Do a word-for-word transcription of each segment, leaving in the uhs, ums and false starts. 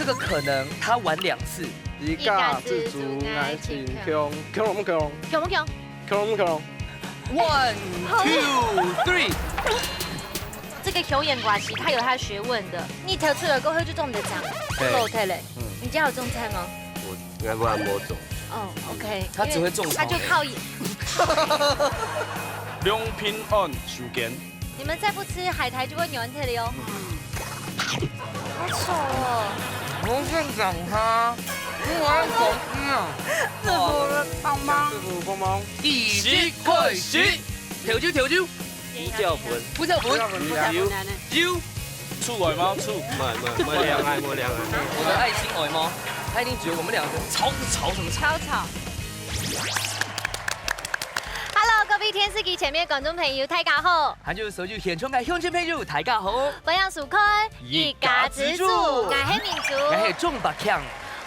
个可能他玩两次。一家之煮，𠊎真強。強毋強？強毋強？強毋強？One, two, three。这个雄眼寡媳，他有他学问的。你跳出来过后就中的奖，对。漏开嘞。嗯。你家有种菜吗？我应该不然没种。哦，OK。他只会种草莓。因为他就靠一。两平安时间。你们再不吃海苔就会软掉了哟。好丑哦。我先讲他，我要讲啊。这个棒棒。这个棒棒。第一开始，调酒调酒。胡椒粉。胡椒粉。胡椒粉。油。油。醋愛無？醋。無無無，涼啊無涼啊。我的愛心愛無？他一定觉得我们两个吵吵什么吵。吵吵。Hello，各位电视机前面的观众朋友，大家好。还有所有现场的乡亲朋友，大家好。欢迎收看一家之煮，我是明珠。我是钟百强。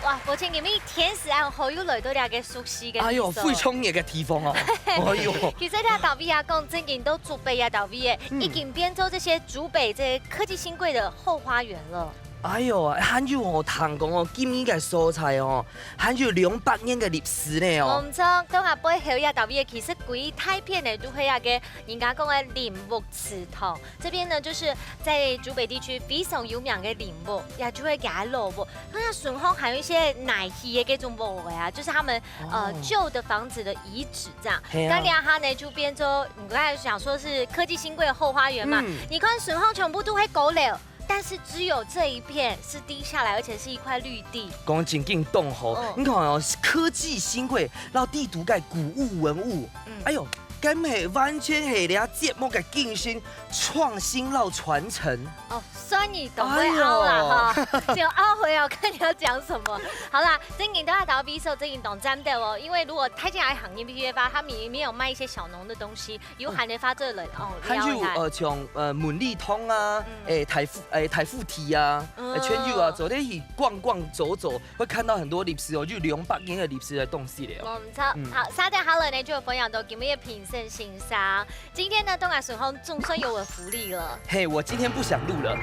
哇，我前几日天时暗好又来到这个熟悉的地方。哎呦，非常热的地方哦。哎呦。其实这道理啊，讲正经都祖辈啊道理耶，嗯。已经变做这些祖辈这科技新贵的后花园了。哎呦，还有哦，听讲哦，今日个所在哦，还有两百年的历史呢哦。没错，等下背后啊道理其实归大片的都系啊个人家讲的林木祠堂。 这边呢，就是在竹北地区非常有名的林木，也就会给它落木。那它顺后还有一些耐气的这种木啊，就是他们呃哦。旧的房子的遗址这样。嘿啊。那两下呢，就变成你刚才想说是科技新贵的后花园嘛？嗯。你看顺后全部都会高楼，但是只有这一片是低下来，而且是一块绿地。讲正经当好，哦。你看哦，科技新贵，然后地图盖古物文物，嗯。哎呦， 敢系完全系这节目个精神，创新到传承。哦，算你懂会凹啦哈，哎呦。就凹回来，我看你要讲什么。好啦，正经都要打到比手，正经懂真的哦。因为如果他进来行业 B P F 啊，他们也没有卖一些小农的东西，有喊的发这人哦，还有呃，像呃，门立通啊，嗯。诶，台富诶，台富体啊，嗯。诶，全有啊，走在一起逛逛走走，会看到很多历史哦，就两百年的历史的东西了哦。没错，嗯。好，沙特好了呢，就有分享到今日的评审先生。 今天呢，东亚水红总算有我福利了。嘿，我今天不想录了。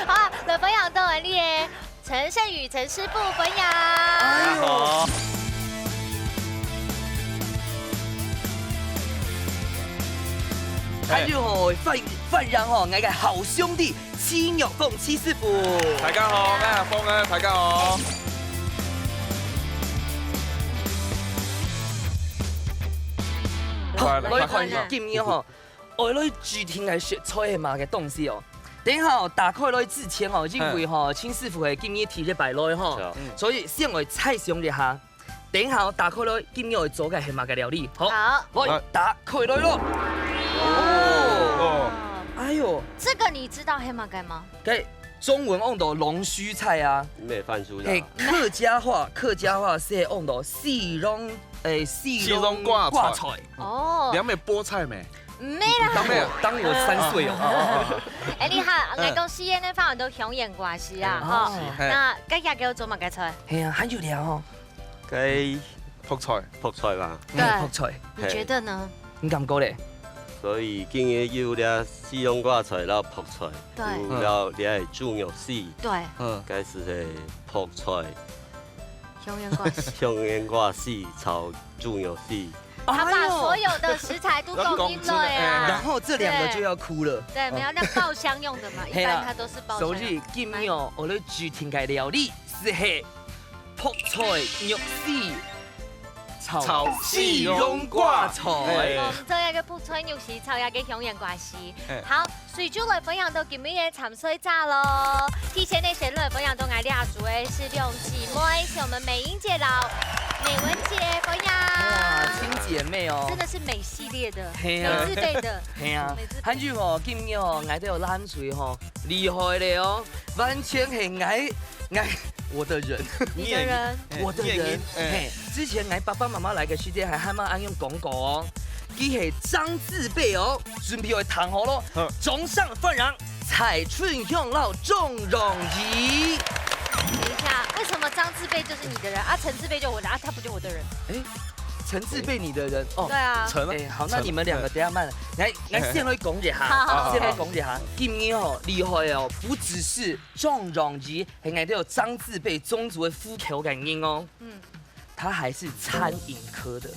好，来分享到你的陈胜宇陈师傅分享。哎呦。好。还有吼，范范然吼，我个好兄弟 戚玉凤戚师傅。大家好，我是凤啊，大家好。好，来，来看一下。今日吼，我来指定个食材系嘛个东西哦。等一下哦，打开来之前哦，因为吼，戚师傅系今日第一擺來吼，是啊。所以先来猜想一下。 等一下哦，打开来，今日要做个系么个料理？好，好。来，打开来咯。哦。哎呦，这个你知道系么个吗？该中文用到龙须菜啊。梅花酥啦。嘿，客家话，客家话是用到西洋，诶，西洋瓜菜。西洋瓜菜。哦。你还没菠菜没？没啦。当我，当我三岁哦。哎，你好，来讲西洋的话，很多雄眼寡媳啊，嗯。哈。哦。嘿。那该下给我做么个菜？嘿啊，还有聊哦。 该覆菜。覆菜吧。对，哎，覆菜。你觉得呢？你感觉嘞？所以今日有了西洋瓜菜，然后覆菜，对。有了这个猪肉丝，对。嗯。该是个覆菜，雄眼寡媳。雄眼瓜丝炒猪肉丝。他把所有的食材都供应了呀。哎呦。然后这两个就要哭了。对，没有，那爆香用的嘛，一般它都是爆香用。嘿啦，所以今日哦，我来指定个料理是嘿， 覆菜肉丝炒西洋瓜菜。哎。哦，做一个覆菜肉丝炒一个雄眼瓜丝。哎。好，水珠来分享到今日个参赛者咯。提前呢，先来分享到𠊎这组的是两姊妹，是我们美英姐、老美文姐分享。哇，亲姐妹哦。真的是美系列的，嘿啊。美字辈的。嘿啊，美字辈。还有哦，今日哦，𠊎兜个蓝水吼，厉害了哦，完全系𠊎 哎，我的人。你的人。哎，我的人。你的人，哎。嘿，之前𠊎爸爸妈妈来个时间还还蛮安用讲过哦。佢系张字辈哦，准备要谈好咯。好。掌声欢迎蔡春香老钟荣仪。等一下，为什么张字辈就是你的人啊？陈字辈就我的啊？他不就我的人？哎，曾自卑你的人哦。對啊。曾啊。哎，好，那你們兩個等一下慢來，來，來，先來講一下，好，好，好。先來講一下。今日吼，厲害哦，不只是張容易，還有張自卑宗族的戶口个人哦。嗯。他還是餐飲科的。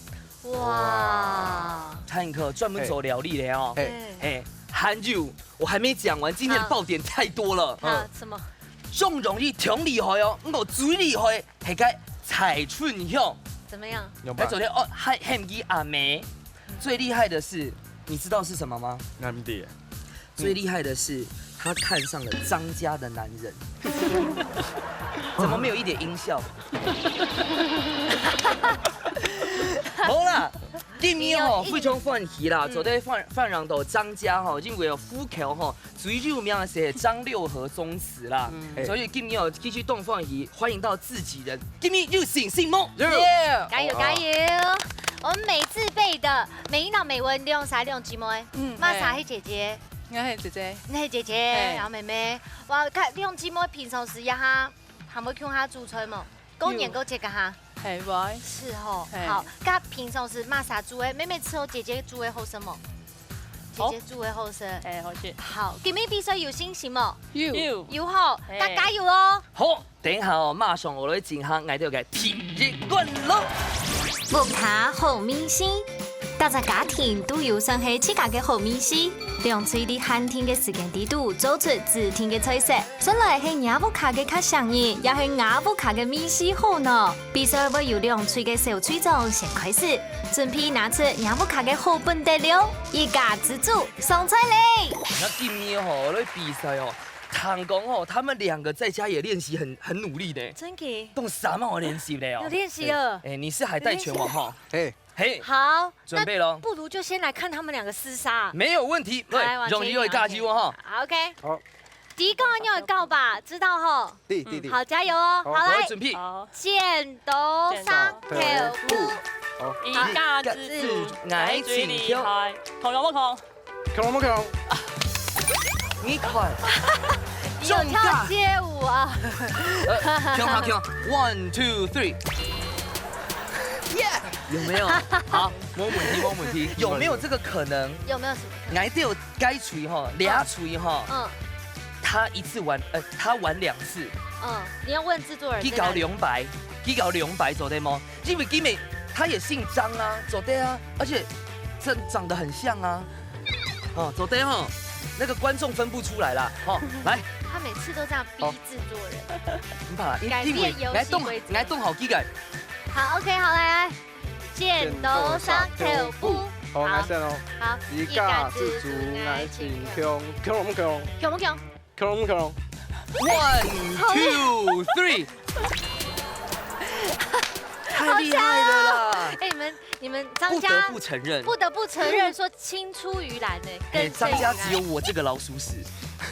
哇。餐飲科專門做料理的哦。嘿。哎，還有，我還沒講完，今天的爆點太多了。好，什麼？張容易挺厲害哦，毋過最厲害 係个蔡春香。怎麼樣？來做了哦，還，還有佢阿妹。最厲害的是，你知道是什麼嗎？哪裡？最厲害的是，他看上了張家的男人。怎麼沒有一點音效？好啦，今日吼，非常歡喜啦，做得分，分享到張家吼，因為有戶口吼， 最有名个係張六和宗祠啦，嗯。所以今日哦，繼續當歡喜，歡迎到自己人，今日有信心無？有。Yeah！加油，加油！我們美字輩的，美英同美文兩儕兩姊妹，嗯。Masa係姐姐，𠊎係姐姐。你係姐姐，嘿。然後妹妹，哇，看兩姊妹平常時一下，還會共下煮菜無？ 過年過節个哈？係，會。係吼，係。好，該平常時Masa煮个，妹妹伺候姐姐煮个好食無？姐姐煮个好食。係，好食。好，今日比賽有信心無？有。有。有吼，係。該加油哦！好，等一下哦，馬上𠊎來進行𠊎兜个第一關囉。屋下好味緒，逐隻家庭都有算係自家个好味緒，兩隊在限定个時間裡肚做出指定个菜色。 算來係若屋下个較省人，也係吾屋下个味緒好呢？比賽會由兩隊个小隊長先開始，準備拿出若屋下个好本底料，一家之煮上菜咧！那今日吼，來比賽哦，聽講吼，他們兩個在家也練習很，很努力呢。真的？當三毛練習了哦。有練習了。哎，你是海帶拳王哈？嘿。 嘿，好，準備囉。那不如就先來看他們兩個廝殺。沒有問題，來，對，往前一點，容易會加油哦，哈。往前一點。好，OK。好。第一個要搞吧，知道吼？對，對，對。好，加油哦。好，好，來，我準備。好。剪刀石頭布。剪刀石頭布。好。一家之煮，𠊎最厲害。恐龍不恐？ 恐龍不恐龍？你看，你有跳街舞啊？呃，恐龍，恐龍，one, two, three。Yeah！有沒有？好，無問題，無問題。有沒有這個可能？有沒有什麼可能？𠊎兜有該隊吼，這隊吼，嗯。他一次玩，呃，他玩兩次。嗯，你要問製作人在哪裡。佢搞兩擺，佢搞兩擺做得無？ 因為今日他也姓張啊，做得啊，而且這長得很像啊。哦，做得哦，那個觀眾分不出來啦。哦，來。他每次都這樣逼製作人。毋怕啦，因，改變遊戲規則。因為𠊎當，𠊎當好機會。好，OK，好，來，來。剪刀石頭布。好，好。𠊎先哦。好，一家之煮，𠊎先恐。恐龍不恐龍？恐不恐？ 恐龍恐龍。One, two, three。太厲害了啦！哎，你們，你們張家不得不承認。不得不承認說青出於藍欸，嘿，更勝於藍。張家只有我這個老鼠屎。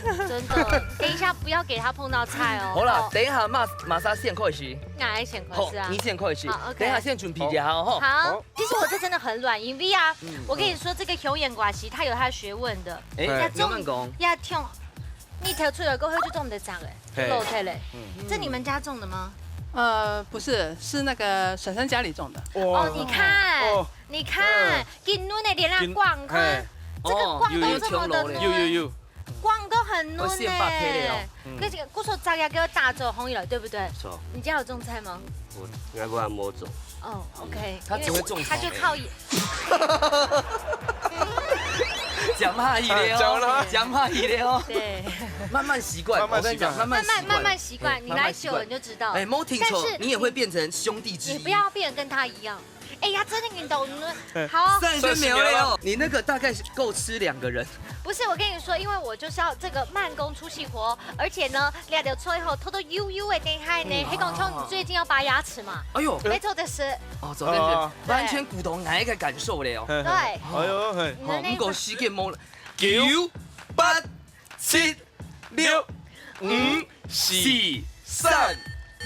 真的，等一下不要給他碰到菜哦。好啦，哦。等一下馬，馬上先開始。𠊎先開始啊。好，你先開始。好，OK。等一下先準備一下哦，吼。好。好。其實我這真的很軟，因為啊，嗯。我跟你說，這個雄眼寡媳他有他的學問的。哎，人家中，你慢講。人家中 日頭出來過後就做毋得摘欸，嘿。就落忒咧。嗯。這你們家種的嗎？呃，不是，是那個嬸嬸家裡種的。哦，你看，哦。你看，嗯。金嫩的連拉光，你看，金，嘿。這個光都這麼的嫩。哦，有，有，有。光都很嫩呢。我先把配料，嗯。可是，故所摘下給我打走紅雨了，對不對？是哦。你家有種菜嗎？我，我還沒種。哦，OK，他只會種草莓。因為他就靠 講話一咧哦，啊，講了。講話一咧哦。對。慢慢習慣，慢慢習慣。我跟你講，慢慢習慣。慢慢，慢慢習慣，嗯，你來久了你就知道。慢慢習慣。哎，沒聽錯，但是你也會變成兄弟之一。你不要變得跟他一樣。哎呀，真的，你懂，你們，好。三十秒了哦，你那個大概是夠吃兩個人。不是，我跟你說，因為我就是要這個慢工出細活，而且呢，這條菜吼，偷偷悠悠的厲害呢，嗯。還講說你最近要拔牙齒嘛。哎呦。沒錯的是。哦，昨天是，哦。完全估到𠊎个感受了哦。對。哎呦，嘿。你的那個，哦，不過時間無了。九、八、七、六、五、四、三、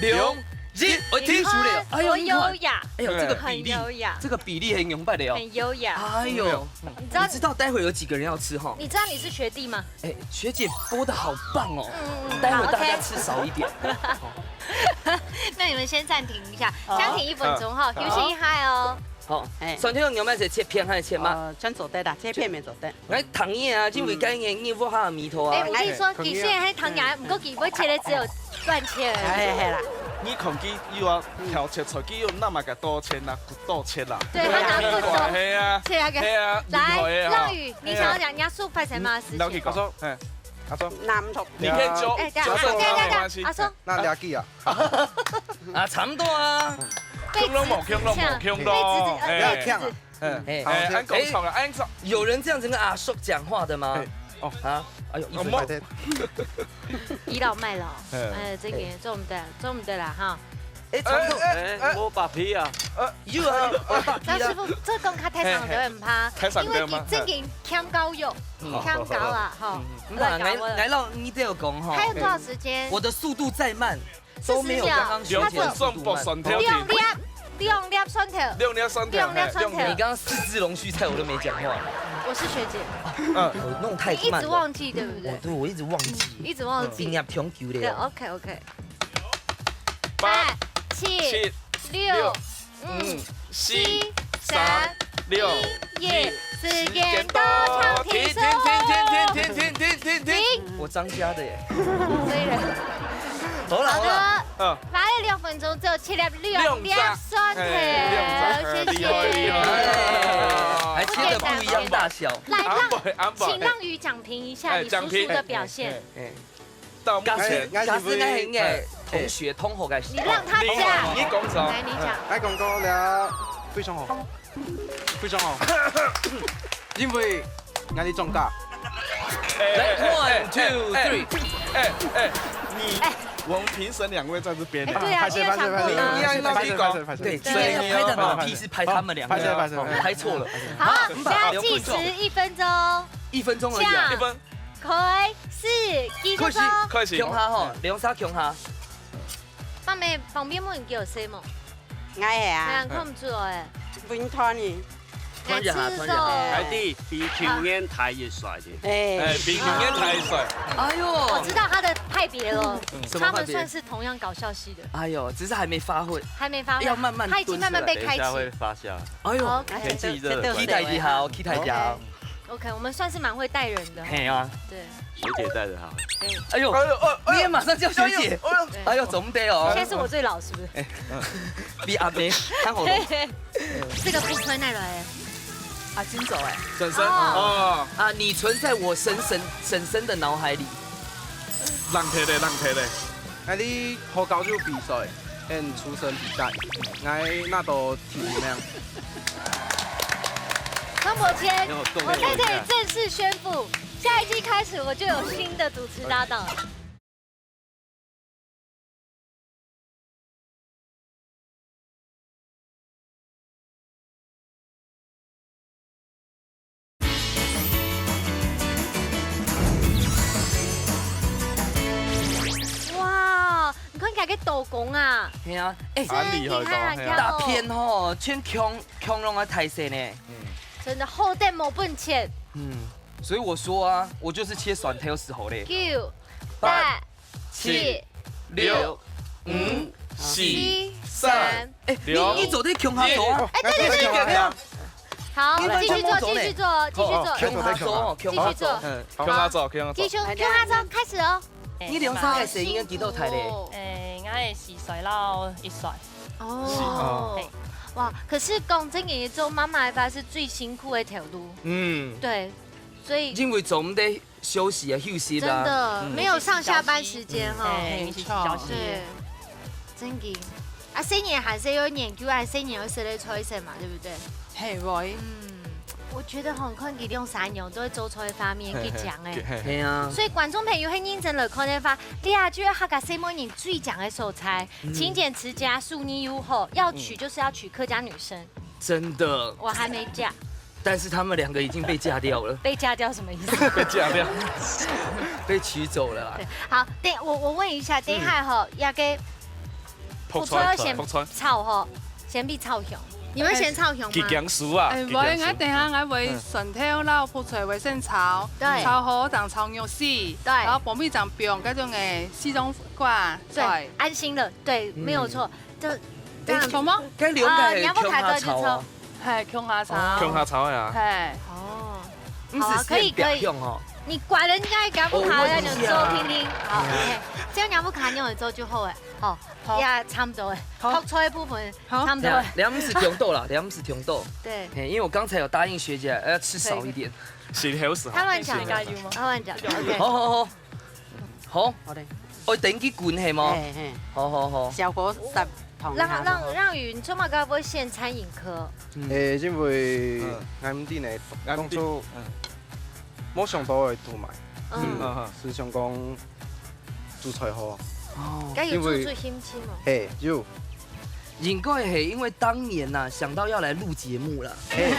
兩、一，我停手了。哎呦，你看。多優雅。哎呦，這個比例，很優雅。這個比例很勇敢的哦。很優雅。哎呦，你知道，你知道待會有幾個人要吃哈？你知道你是學弟嗎？哎，學姐剝得好棒哦。嗯，嗯，嗯。待會大家吃少一點。好，OK。那你們先暫停一下，好。暫停一分鐘哈，好。休息一下哦。好，哎。蒜頭用牛舌切片還係切末？呃，全做得啦，切片乜做得。來，糖衣啊，因為該年你屋下米頭啊。哎，我跟你說，哎，其實還糖衣，不過佢會切的只有半切而已。哎，係啦。你看佢又要挑切菜，佢又那麼个多切啦，骨頭切啦。對，他拿骨頭係啊，切那個。係啊，來，厲害啊。浪宇，你想要講，哎呀。你要說發生什麼事情？嗯，老弟講。阿叔，哎，阿叔。南投。你可以教，哎，對啊，教授他，對，對，對，沒關係。阿叔。那了解啊。啊，差不多啊。共樣無，共樣無，共樣。哎。 嗯，好，哎，先。恁講錯了，哎，恁講。有人這樣子跟阿叔講話的嗎？哎，哦。啊，哎呦，一分鐘。倚老賣老，嗯。哎，這個做毋得，做毋得啦哈。哎，差不多。哎，哎，哎。哎，無白皮啊。呃，有啊，有啊，白皮啊。張師傅，這講較大聲點毋怕，嘿，嘿。大聲點嘛，因為佢正經欠教育，嗯。欠教啊，吼。嗯，毋怕，來教我。𠊎，𠊎摎你兜講吼。還有多少時間？我的速度再慢， 都沒有剛剛學姐的速度慢。兩粒，兩粒蒜頭。兩粒蒜頭，兩粒蒜頭。嘿，兩粒。你剛剛四隻龍鬚菜我都沒講話。我是學姐。嗯。我弄太慢了。你一直忘記，對不對？我，對，我一直忘記。嗯，一直忘記。畢業長久了。對，OK，OK。八、八、七、七、六、六、五、五、四、四、三、三、六、六、一、一。時間到，請停手。停，停，停。停。我張家的耶。所以呢，好了，好了。好的，嗯。花了六分鐘，只有切了兩粒蒜頭，兩隻。哎，兩隻，謝謝。厲害，厲害。哎，還切得不一樣大小。來，讓，安排，安排。請讓宇講評一下你叔叔的表現。哎，獎品。哎，哎。 到目前，假使，假使𠊎係𠊎个同學、同學个時候，你讓他講。你，你講啥？來，你講。來，講講了，非常好，非常好，因為𠊎的莊家。來，one, two, three。哎，哎，你，我們評審兩位在這邊。哎，對啊，你有想過嗎？你，你要，你要，你講。對，今天要拍的馬屁是拍他們兩個，拍手，拍手，拍手。哦，拍錯了。好，好，大家計時一分鐘。一分鐘而已啊。這樣。一分。 開始，繼續做。開始，開始。共下吼，兩儕共下。爸姆旁邊無人叫細妹。𠊎係啊。哎呀，看毋出來。分攤呢。看一下，看一下。𠊎知道。𠊎知，比舊年大一歲的。哎。哎，比舊年大一歲。哎呦。我知道他的派別了，嗯，什麼派別？他們算是同樣搞笑系的。哎呦，只是還沒發揮。還沒發揮，要慢慢蹲出來。他已經慢慢被開啟。等一下會發下來。哎呦，OK。天氣熱的關係。期待一下哦，期待一下哦。OK。 OK，我們算是蠻會帶人的。嘿啊。對。學姐帶著他。哎呦，哎呦，哎呦，你也馬上叫學姐。哎呦，哎呦。對。哎呦，總得哦。現在是我最老，是不是？哎，嗯。比阿妹還好咯。這個不穿那個哎。啊，真走哎。嬸嬸，哦。哦。啊，你存在我深深，深深的腦海裡。冷忒咧，冷忒咧。哎，你好搞就比賽，嗯，出身比賽，𠊎那都挺亮。 康伯謙，我在這裡正式宣布，下一季開始我就有新的主持搭檔了。哇，你看起來个刀工啊！係啊，哎，真厲害哦，係啊。大片吼，全強，強龍个大細呢。嗯。真的，厚得無分錢。嗯，所以我說啊，我就是切蒜頭時候咧。九、八、八、七、七、六、六、五、五、四、四、三、三。哎，你，兩、你做得共下做啊。一。哎，對，對，對，對，對。好，繼續做，繼續做，繼續做。好，好，共下做，共下做。繼續做。嗯，共下做，共下做。繼續，共下做，開始哦。 你兩儕个細人仔幾多大咧？誒，𠊎係四歲摎一歲。哦。係，哦。哇，可是講真个，做媽媽个話是最辛苦个頭路。嗯。對，所以因為做毋得休息啊，休息啦。真的，嗯。沒有上下班時間哈。嗯，嘿，一起休息。對。 真个。啊，細人還細，有研究啊，細人有食个菜色嘛，對不對？嘿，會。嗯，我覺得吼，看佢兩儕娘都會做菜方面，嘿嘿，佢強誒。嘿啊。所以觀眾朋友，係認真來看个話，這就係客家細妹人最強个所在，嗯。勤儉持家，手藝又好，要娶就是要娶客家女生。 真的。我還沒嫁。但是他們兩個已經被嫁掉了。被嫁掉什麼意思？被嫁掉。被娶走了啊。對，好，等，我，我問一下，等一下吼，嗯。這個覆菜，覆菜，覆菜。先炒吼，先煏炒香。你們先炒香嗎？佢驚輸啊，誒，佢驚輸。𠊎，𠊎等下𠊎會蒜頭摎覆菜會先炒，對。炒好正炒肉絲，對。然後後尾正放該種誒西洋瓜，對，對。安心了，對，嗯。沒有錯。就這樣。誒，做麼？該兩個，呃，你要不要抬頭就炒？共下炒哦。係，共下炒。共下炒个啊。係。哦，毋係好啊，可以，可以。四个表用吼。你管人家敢不卡，哦，我人家就做聽聽。好，OK，只要你不卡，你有做就好个。好，好。也差不多个。好。泡菜个部分，好。差不多个。你你毋使忒多啦，你毋使忒多。對。嘿，因為我剛才有答應學姐，要吃少一點。可以。食好食好。他亂講的。食加油嗎？他亂講的，OK。好好好。好。好的。哦，等佢滾係無？嘿，嘿。好好好。小火煠燙讓，下就好。讓，讓允做麼个會選餐飲科？嗯。誒，因為嗯。𠊎毋知呢，𠊎毋知，當初嗯。無想到會讀嘛。嗯。嗯，嗯。係想講煮菜好啊。哦。該有煮出心情哦。因為嘿，有。 應該係因為當年吶，想到要來錄節目啦。嘿，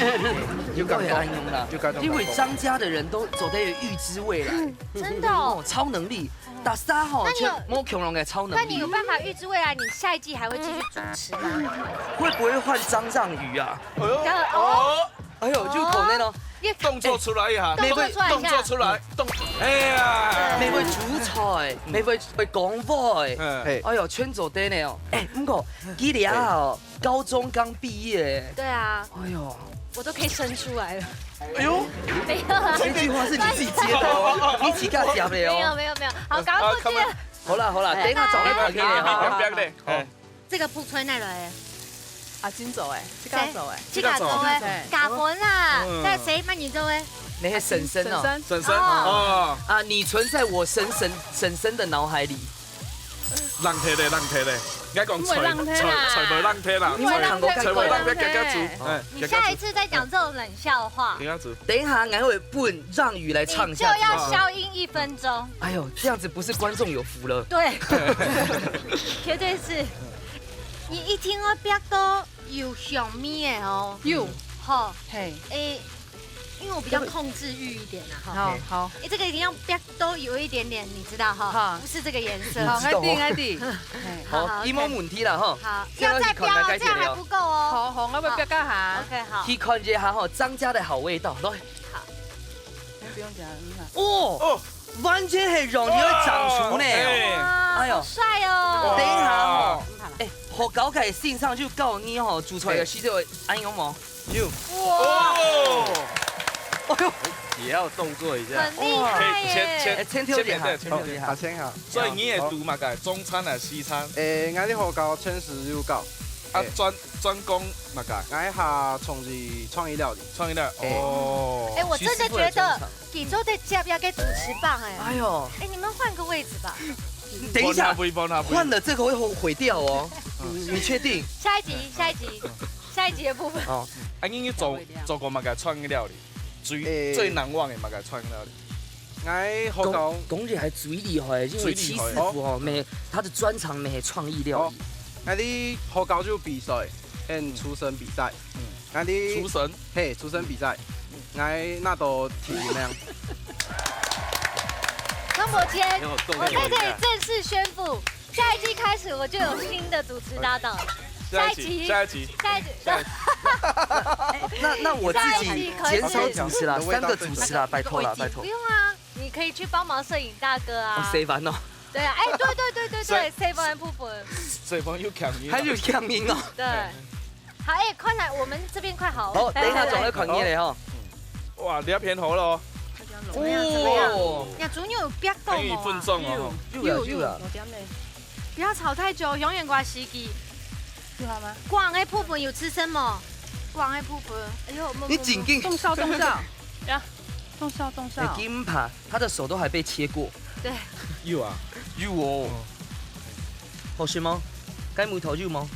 有感覺。應該係恁樣啦。有感覺。因為張家的人都做得有預知未來。真的哦。哦，超能力，大家吼，那你有，全無共樣个超能力。那你有辦法預知未來你下一季還會繼續主持嗎？會不會換張讓宇啊？哎呦，哦。哎呦，入口那咯。哦。動作出來一下。動作出來一下。動作出來，動，哎呀。乜會煮菜，乜會，會講話。嗯。嘿。哎呦，全做得呢哦。哎，毋過，佢這下哦， 高中剛畢業。對啊。哎呦。我都可以生出來了。哎呦。沒有啦。這句話是你自己接的哦，你自家接的哦。沒有，沒有，沒有。好，啊，趕快過去了。啊，他們好啦，好啦，哎，等一下轉來看你的哈。好，好，好。哎。這个不吹那來的。啊，真做欸，這个做欸。這个做欸。這个做欸。對。加分啦。嗯。該誰幫你做欸？那個嬸嬸哦。嬸嬸。嬸嬸，哦。哦。啊，你存在我嬸嬸，嬸嬸的腦海裡。 冷忒咧，冷忒咧。應該講，毋會冷忒啦。菜，菜，菜無冷忒啦。毋會冷忒，菜無冷忒，毋會冷忒。遽遽煮，哎，你下一次再講這種冷笑話，遽遽煮。等一下，𠊎會分讓宇來唱一下。你就要消音一分鐘。哎呦，這樣子不是觀眾有福了。對，絕對是。你一定愛逼到有香味的哦。有。吼，嘿。誒， 因為我比較控制慾一點啦，哈。好，好。誒，這個一定要逼到有一點點，你知道哈，好。不是這個顏色。好，𠊎知，𠊎知。嘿。好，好，OK。佢無問題啦，哈。好，要再飆哦，這樣還不夠哦。好，好，𠊎會逼一下。好，OK，好。去看一下哈，張家的好味道，來。好。不用講，你看。哦，哦。完全係讓你會掌廚呢。哇，哎。哇，哎呦。好帥哦。等一下哦。哦。哎，學校个先生就教你吼，煮菜个時節愛恁樣無？ 有。哇！哦！哎呦，也要動作一下。很厲害耶。哇。可以，前，前，哎，前頭一下，前面對，前面對。好，前好。所以你也讀麼个？好。中餐還是西餐？誒，𠊎在學校全時有教。啊，誒。專，專攻麼个？𠊎係從事創意料理。創意料理，誒。哦。哎，我真的覺得 佢做得接一個主持棒哎。哎呦。哎，你們換個位置吧。等一下，換下位，換下位。換了這個會後悔掉哦。嗯。你確定？下一集，下一集，下一集的部分。哦。啊，你有做，做過麼个創意料理？最，誒。最難忘的麼个創意料理？𠊎學校，講，講起來最厲害，因為戚師傅哦，最厲害。乜，他的專長乜創意料理。哦。𠊎在學校就比賽，嗯，廚神比賽。嗯。 𠊎的廚神？嘿，廚神比賽，𠊎拿到第一名。張伯騫，你有動力一下。我在這裡正式宣布，下一季開始我就有新的主持搭檔。下一集，下一集，下一集。下一集。那，那我自己減少主持啦，下一集可以。三個主持啦，拜託啦，拜託。不用啊，你可以去幫忙攝影大哥啊。哦，誰煩哦？對啊，哎，對，對，對，對，對，所以，誰煩不分。誰煩又強硬啊。還有強硬哦。對。 好，哎，看來我們這邊快好了。好，等一下轉來看你咧吼。哇，這片好了哦。怎麼樣？怎麼樣？哦。呀，豬肉有煏到無啊？還有一分鐘哦。有，有，有，有。有點咧。不要炒太久，永遠掛司機。有好嗎？光的部分有吃什麼？光的部分。哎呦，你緊緊。凍燒，凍燒。呀，凍燒，凍燒。哎，緊拍。 他的手都還被切過。對。有啊。有哦。哦。好食嗎？該梅頭有嗎？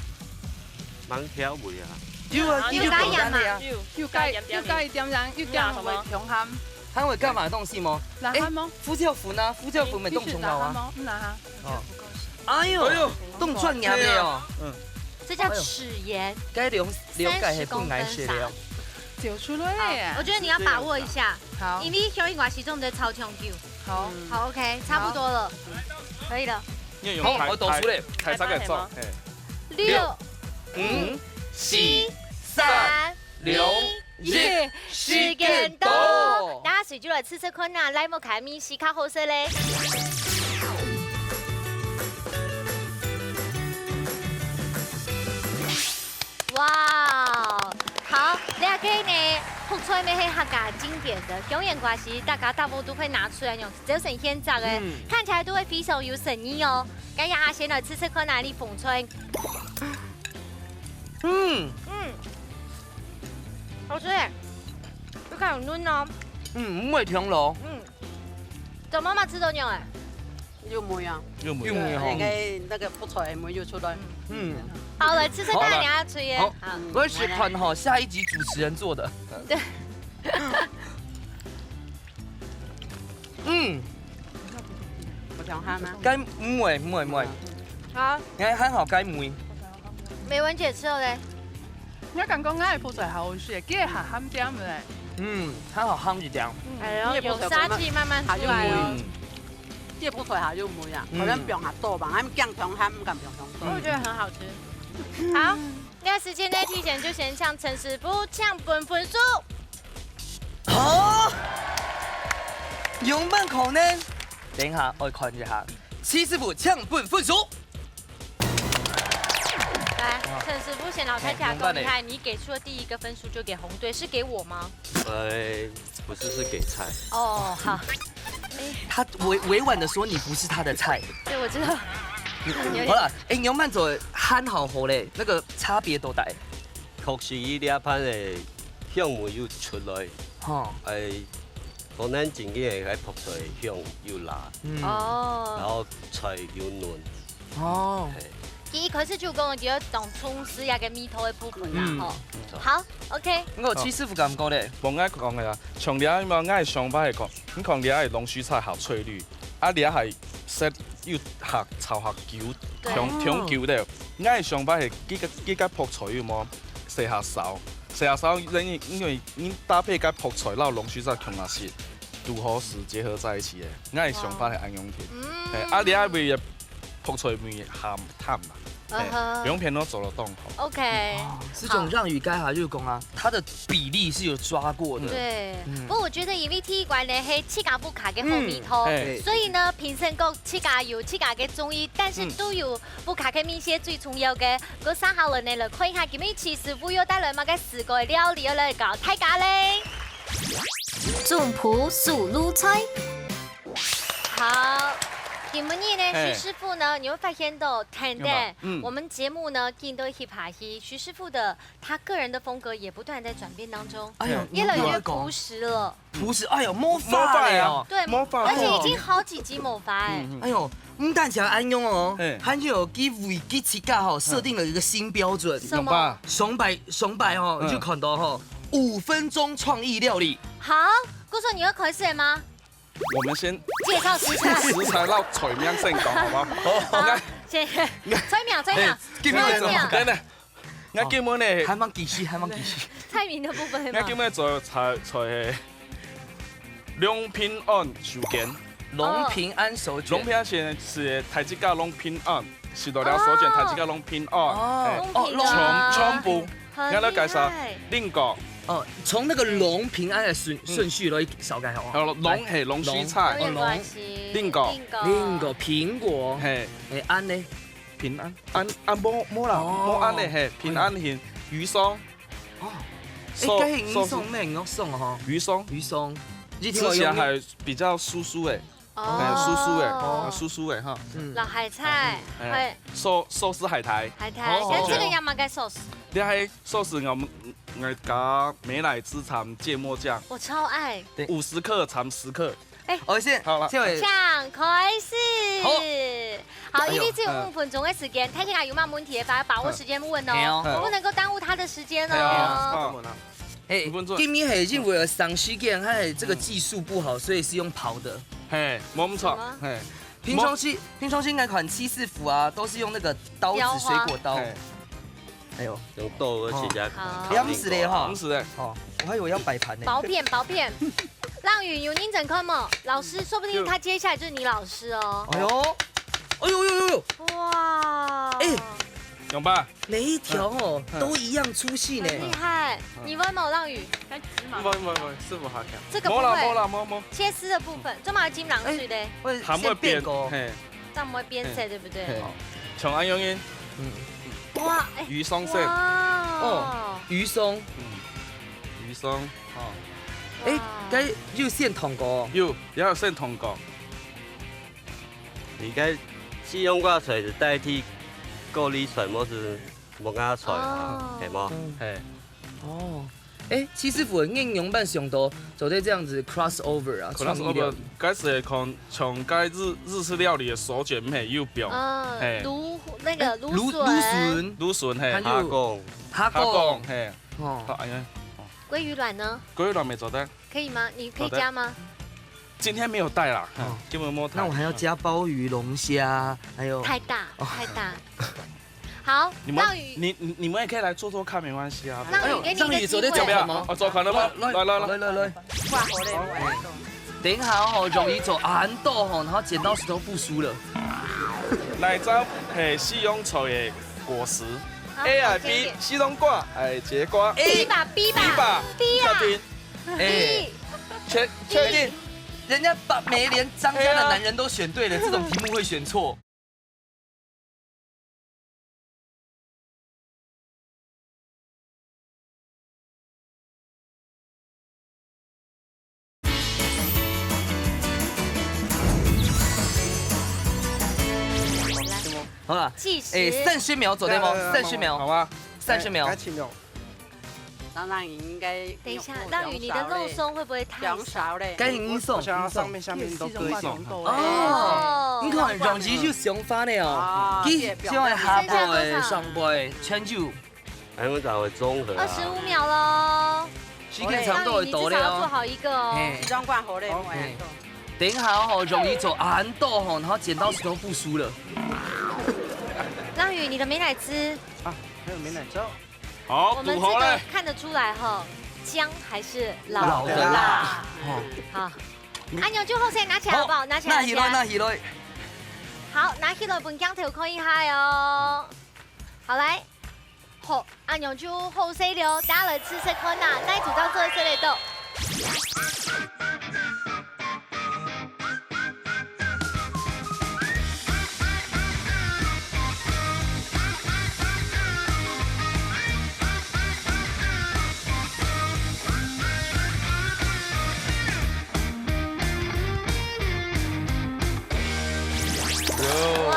蠻挑味啊。有啊，有，有加鹽嗎？有，有加，有加一點鹽，有加什麼？香鹹。還會幹嘛的東西嗎？哎，辣鹹嗎？胡椒粉啊，胡椒粉乜當重要啊。哎，你是辣鹹嗎？嗯，辣鹹。哦。哎呦，哎呦，當專業的哦。嗯。這叫豉鹽。該了，了解係不愛食的哦。三十公分長。走出來了耶。好，我覺得你要把握一下。 好。因為小英我始終在超長久。好。好，OK，差不多了。可以了。你用好，我倒出來。太，太，太，太，嘿。六、五、四、三、兩、一，時間到。大家隨就來試試看啊，來莫開咪，試較好勢咧。哇，好。覆菜乜係客家經典个，過年過節大家大部分都會拿出來用，就係現炸个，嗯。看起來都會非常有誠意哦。該下先來試試看啊，你覆菜。嗯。嗯，好食耶，又較有嫩哦。嗯，毋會甜咯。嗯，做媽媽試著仰仔？ 有味啊。有味。有味吼。那個，那個覆菜个味就出來。嗯。好，來試試看，好，來。你愛吹耶。好，好。我試看吼，下一集主持人做的。對。嗯。有甜鹹嗎？該，毋會，毋會，毋會。好。你還好，該味。美文姐食了咧。 𠊎感覺𠊎个覆菜好好食，佢个鹹鹹甜个。嗯，還好鹹一點。哎喲，有殺氣慢慢出來哦。嗯。這覆菜下有味啊，嗯。可能放較多吧，俺薑糖還毋敢放當多。我覺得很好吃。好，該時間呢，提前就先向陳師傅請分分數。好，有沒有可能？等一下，我看一下，徐師傅請分分數。 來，哇。陳師傅先摎大家講一下，嘿，勇敢欸。你給出的第一個分數就給紅隊，是給我嗎？呃，不是，是給菜。哦，好。他委，委婉地說你不是他的菜。對，我知道。有點。好啦，欸，牛曼左漢好好咧，那個差別多大？確實，佢這盤个香味有出來。吼。欸，可能真个係覆菜香有辣，嗯。哦。然後菜有嫩。 哦。嘿。佢一開始就講，佢要當重視這個味道个部分啦，嗯。吼。嗯。好，OK。毋過徐師傅感覺咧？無，𠊎講个啊，像這樣嘛，𠊎个想法係講，你看這个龍鬚菜好翠綠，啊，這還色又較炒較久，對。長，長久个。𠊎个想法係，這個，這個覆菜有無？洗下燒，洗下燒，因為，因為你搭配該覆菜，摎龍鬚菜共下食，拄好是結合在一起个。 𠊎个想法係恁樣个。嗯。嘿，啊，你愛為个覆菜味鹹淡嘛，嘿，嗯哼。兩片都做得當好。OK，哦，這種讓與該下就講啊，好。它的比例是有抓過的。對，嗯。不過我覺得因為第一關呢，係自家屋下个好味道，嗯，嘿。所以呢，評審各自家有自家个中意，但是都有屋下个味緒最重要个。嗯。該接下來呢，來看一下今日徐師傅又帶來麼个四個料理要來教大家咧。 總鋪手路菜。好，今晡日呢，嘿。徐師傅呢，你會發現到，等等，有吧？嗯。我們節目呢，進到一排去，徐師傅的，他個人的風格也不斷在轉變當中，哎喲，越來越樸實了。樸實，哎喲，魔法了哦。對，魔法，而且已經好幾集魔法欸。嗯，嗯。哎喲， 毋單淨恁樣哦，嘿。還有佢為佢自家吼，設定了一個新標準。什麼？上擺，上擺吼，嗯。就看到吼，五分鐘創意料理。好，故所你要開始了嗎？我們先介紹食材。食材摎菜名先講，好不好？好，OK。先，菜名，菜名。嘿，今天有什麼菜名。等等， 𠊎今晡日，哦，還吂繼續，還吂繼續。菜名的部分係嗎？𠊎今晡日做菜，菜係龍平安壽間。龍平安壽間。龍平安壽間係大自家龍平安，食到了壽間，哦。大自家龍平安。哦，嘿。龍平安。全，全部。很厲害。𠊎來介紹，蘋果。哦，從那個龍平安的順，嗯。順序來紹介好不好？好，龍，嘿，龍鬚菜。有點關係。蘋果。蘋果。蘋果，蘋果。嘿。哎，安呢？ 平安，安，啊，無，無啦，哦。無安呢，嘿，平安魚鬆。哦。哎，該魚鬆咩？魚鬆吼。魚鬆。魚鬆。一聽就知，吃起來還比較酥酥的，哦。哎，酥酥的，哦。啊，酥酥的哈。嗯。摎海苔，哎，哎。壽，壽司海苔。海苔，哦。像這個樣嘛，該壽司。你還壽司，𠊎，𠊎加美乃滋摻芥末醬。我超愛。對。五十克摻十克。 哎，哦，先，好了。先來。請開始。好。好，哎喲，因為只有五分鐘的時間，嗯。大家有麼問題的話，把握時間問哦，嗯。嘿哦。不能夠耽誤他的時間哦。嘿哦。啊。哎，五分鐘。今天係因為省時間，還有這個技術不好，所以是用跑的。嘿，無錯。什麼？嘿。平常時，平常時應該看七四福啊，都是用那個刀子，雕花。水果刀。嘿。 哎喲。用刀仔切下。好。這樣子的哈。毋係的。哦，我還以為要擺盤呢。薄片，薄片。浪宇有認真看無？老師，說不定他接下來就是你老師哦。哎喲，哎喲喲喲喲。哇。哎。勇爸。每一條哦，嗯。都一樣粗細呢。很厲害。嗯。你會無，浪宇？該芝麻。不會，不會，不會，師傅好強。這個不會。無啦，無啦，無，無。切絲的部分，做麼个金朗水的？哎，會先變過。還會變，嘿。 這樣毋會變色，嘿，對不對？嘿，像恁樣个，嗯。哇，哎，魚鬆色。哇。哦，魚鬆。嗯。上，哦。欸，該有選糖果哦？有，也有選糖果。應該四種瓜出來就代替高麗菜，無就木瓜菜啊，哦。係無？嗯。係。哦。欸，戚師傅，你仰般想到做得這樣子cross over啊，創意料理？Cross over，該係看像該日，日式料理个手卷，毋係有放。嗯，係。蘆，那個蘆筍。蘆筍。蘆筍，係。還有蝦公。蝦公。蝦公，係。哦。好，哎呀，哦。鮭魚卵呢？鮭魚卵也做得。可以嗎？你可以加嗎？做得。今天沒有帶啦，哦。今天沒有帶。那我還要加鮑魚、龍蝦，還有太大，哦。太大。好，你們，浪語。你，你，你們也可以來做做看，沒關係啊。浪語給你一個機會。哎呦，浪語做得做看嗎？哦，做看了嗎？來，來，來，來。來，來，來。哇，好嘞，我來做。等一下哦，容易做恁多吼，然後剪刀石頭布輸了。哪一張係四種菜个果實？好，A還係B？好，剪一點。四種瓜還係節瓜？B吧，B吧，B吧，B啊。確定？哎，B。確，確定？人家把梅連張家的男人都選對了，哎呀。這種題目會選錯。 好啦，計時。哎，三十秒左右嗎？來，來，來，三十秒。好嗎？三十秒。哎，該請用。當然應該等一下，用，浪語，你的肉鬆會不會太少？用少咧。該你送，我想要上面下面都可以。你送。哦，哦。你看，容易就想法了哦。啊，佢想要下背、上背，全就 哎，我就會綜合啊。二十五秒咯。時間差不多會到了哦。你至少要做好一個哦。嘿。時間管好咧，好。我來做。等一下哦，容易做恁多吼，然後剪刀石頭布輸了。浪語，你的美乃滋。啊，還有美乃滋。好，我們這個堵好咧。看得出來哈，薑還是老的辣。老的辣。哦。好。阿牛就後生，拿起來好不好？好，拿起來，拿起來。拿起來，拿起來。好，拿起來，分鏡頭看一下哦。好，來。 好，恁樣就好勢了，大家來試試看啊，哪一組當做得食得到？哇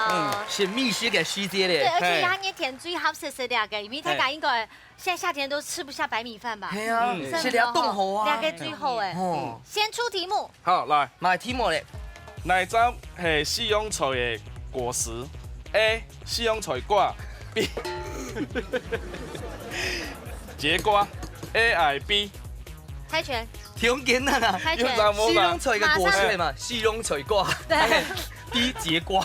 哦！嗯，是蜜雪个時節咧。對，而且它熱天最好食係這個，因為大家應該現在夏天都吃不下白米飯吧？係啊，嗯。係這凍好啊。這個最好欸。哦。先出題目。好，來。麼个題目咧？哪一種係四種菜个果實？A，四種菜瓜。B，節瓜。A還B？猜拳。 條件啊啦，猜拳。有啥無啦？四種菜个果實嘛，四種菜瓜。對。B節瓜。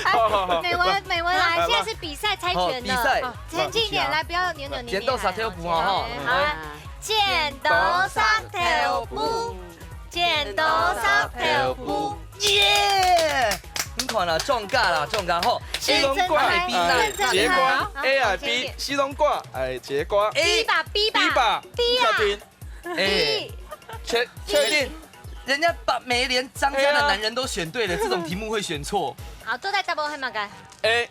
好，好，好。美文，美文來，來，來。現在是比賽猜拳的。好，比賽。哦，前進一點，來，不要扭扭捏捏。剪刀石頭布啊，哈。好，來。剪刀石頭布，剪刀石頭布。耶！你看啦，中獎啦，中獎吼。四種瓜，哎，節瓜。好，好，好，前進一點。A還B？四種瓜，哎，節瓜。B吧，B吧。B吧。B啊。確定？ 哎，確，確定？人家把梅連張家的男人都選對了，哎呀。這種題目會選錯。好，做得答案係麼个？A。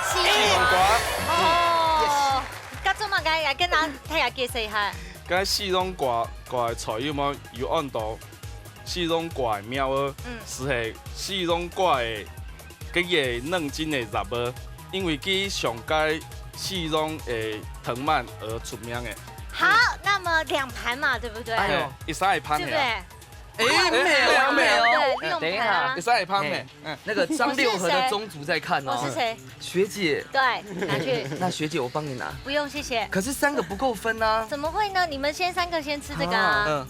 四種瓜。哦，該做麼个？也跟大家解釋一下。該四種瓜，瓜个菜有無有按到四種瓜个名哦？嗯。係係四種瓜个 佢个嫩筋个葉仔，因為佢上界四種个藤蔓而出名个。好，那麼兩盤嘛，對不對？哎喲，一儕一盤个啊。對不對？哎，沒有，沒有。對，你用盤啊。等一下。一儕一盤个，嘿，嗯。那個張六和的宗族在看哦。我是誰？學姐。對，拿去。那學姐，我幫你拿。不用，謝謝。可是三個不夠分啊。怎麼會呢？你們先三個先吃這個啊。啊。嗯。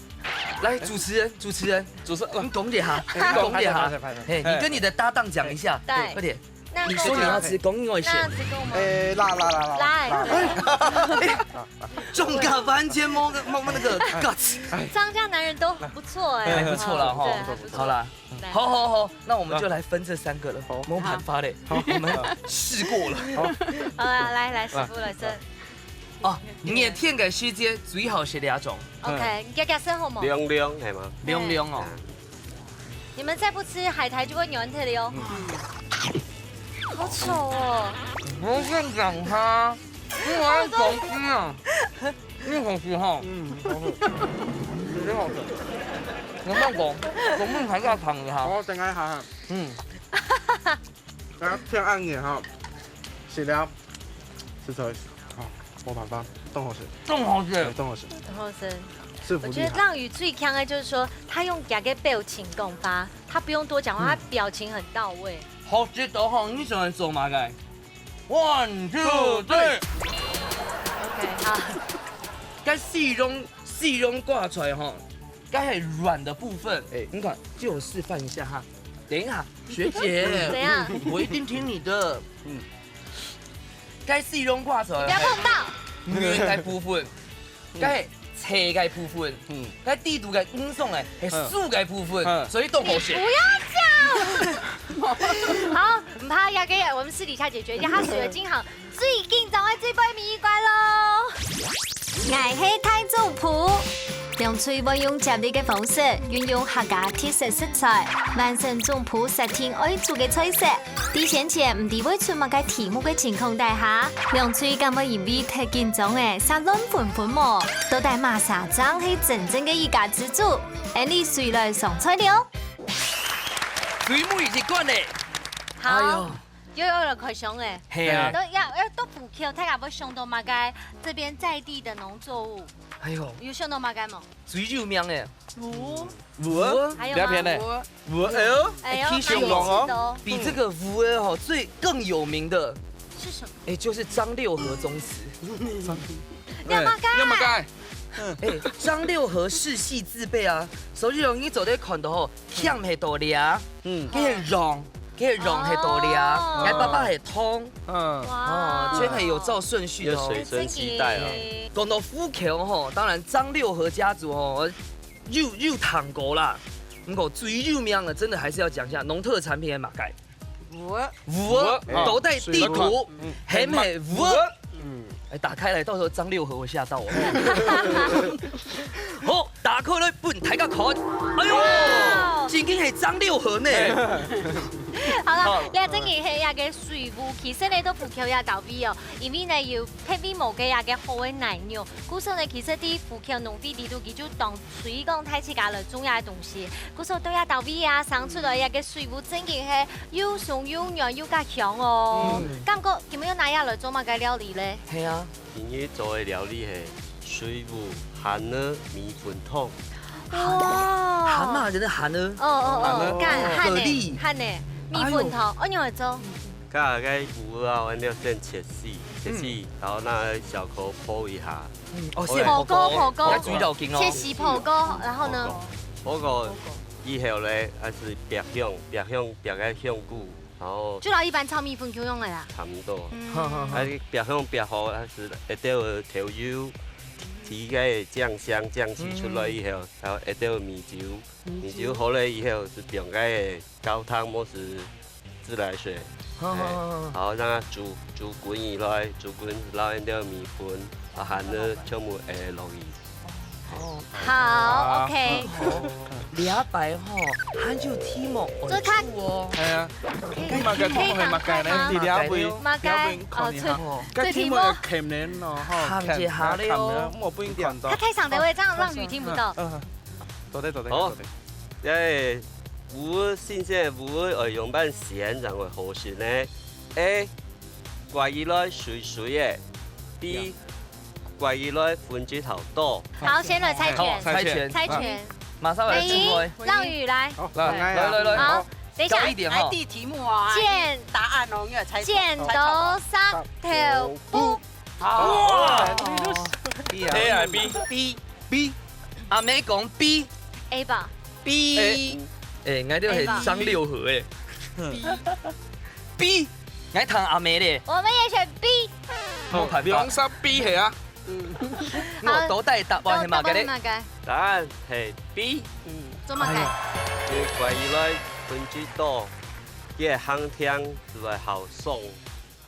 來，主持人，主持人，主持人，你講一下，你講一下。拍手，拍手，拍手。嘿，你跟你的搭檔講一下，對。快點。 那你說你要吃公愛線。那吃公嗎？哎，辣，辣，辣，辣，辣，來。辣，辣，辣。哎，中獎完全沒，沒那個guts。張家男人都不錯哎。還不錯啦，哈。對，還不錯。好啦，來。好，好，好，那我們就來分這三個了。好。沒辦法嘞，好。我們試過了。好。好啦，來，來，師傅來試。哦，熱天个時節最好食這種。OK，你家家生好無？涼涼，係嗎？涼涼哦。嗯。 你們再不吃，海苔就會軟掉了喲。嗯。好醜哦。不要這樣講他，我要走心啊。真好吃哈。嗯，好吃。真好吃。能不能讲，能不能还要尝一下？我等一下哈。嗯。然后切暗一点哈，食了，食出来，哦，没办法，真好吃，真好吃。真好吃。很好吃。我觉得浪语最强的就是说，他用假个表情讲法，他不用多讲话，他表情很到位。好吃到吼，你喜欢做嘛个？One, two, three。OK，好。该四种，四种挂出来吼，该很软的部分，哎，你看，借我示范一下哈。等一下，学姐，怎样？我一定听你的。嗯。该四种挂出来，你不要碰到。圆个部分， 該係斜个部分，嗯。該底肚个五種个係竖个部分，嗯。所以都好食。你不要讲。好，毋怕，雅哥，我们私底下解决一下。他属于金行最紧张的最后一名一关喽。𠊎係大總舖。兩隊會用接力个方式，運用客家特色食材，完成總舖設定愛煮个菜色。 在先前毋知會出麼个題目个情況底下，兩隊敢會因為忒緊張个煞亂紛紛無？到底麼儕正係真正个一家之主？𫣆俚隨來上菜了。水母已經灌了。好，哎喲。又要來開箱了。係啊。都要，要到福建，大家會想到麼个這邊在地的農作物？哎喲。有想到麼个無？ 最有名个。芋。芋。還有嗎？這片呢？芋。芋，哎喲。哎喲，哎，其實哦，蠻有趣的哦。比這個芋仔吼，最更有名的，是什麼？哎，就是張六和宗祠。要麼个？哎，要麼个？哎，張六和世襲字輩啊，所以哦，你做得看到吼， 欠係到這，嗯。佢係榮，佢係榮係到這，哦。𠊎爸爸係通。嗯。哇。哦，真係有照順序的哦。要隨身攜帶哦。講到福建吼，當然張六和家族吼，有，有聽過啦。毋過最有名的，真的還是要講一下農特產品係麼个？芋。芋，芋，哎。到底底肚，嗯。係毋係芋？芋。嗯。哎，打開來，到時候張六和會嚇到我。好，打開來分大家看。哎喲，哇！正經係張六和呢。好啦，好。這正經係這个水芋，其實呢，都不求這到位哦，因為呢，有別位無个這个好个奶油，故所呢，其實在福建農會裡肚，佢就當推廣大自家來種這个東西。故所到這到位啊，生出來這个水芋正經係又鬆又軟又較香哦。嗯。感覺今日拿這來做麼个料理咧？係啊。 今日做个料理係水芋鹹仔米粉湯。哇！鹹啊，真的鹹啊。哦，哦，哦，鹹啊。乾，鹹个，蛤蜊。鹹个，米粉湯，哎喲。仰般做？該个芋啊，𠊎兜先切絲，切絲，嗯。然後拿小火烰一下。嗯，哦，烰火鍋，火鍋，火鍋。愛注意到緊哦。切絲火鍋，然後呢？火鍋，火鍋以後咧，還係煏香，煏香，煏个香菇。 哦。就摎一般炒米粉共樣个啦。差毋多。嗯。啊，煏香煏好，啊，係一兜个豆油，提个醬香、醬氣出來以後，嗯。然後一兜个米酒，米酒。米酒好了以後，係放个高湯，無係自來水。好，好，好，好。哎，然後讓它煮，煮滾以來，煮滾，撈一兜米粉，啊，鹹仔全部，哎，落去。 哦。好，OK。這擺吼，還有題目愛出哦。係啊。該題目係麼个呢？你這位，麼个？這位看一下。哦，出，該題目係鹹个咯，吼，鹹一下了哦。鹹，鹹，無分你看到。他太長了，我這樣讓雨聽不到。嗯，嗯，嗯。對，對，對，好。對。這芋，新鮮个芋，愛仰般鮮正會好食呢？A， 割起來水水个。B，割起來分子頭多。好，先來猜拳。好，猜拳。猜拳。馬上來出來。第一，浪語來。好，來，來，來，來。好，等一下。高一點哈。來，第題目啊，剪，答案哦，因為猜，剪刀石頭布。好。哇！A還B？B。B。阿妹講B。A吧。B。哎，𠊎兜係張六和哎。B。 B，𠊎聽阿妹咧。我們也選B。哦，無辦法。兩儕B係啊。好，到底答案係麼个咧？答案係麼个？答案係B。嗯。做麼个？哎呀。因為割起來分子多，佢个行程就會較鬆，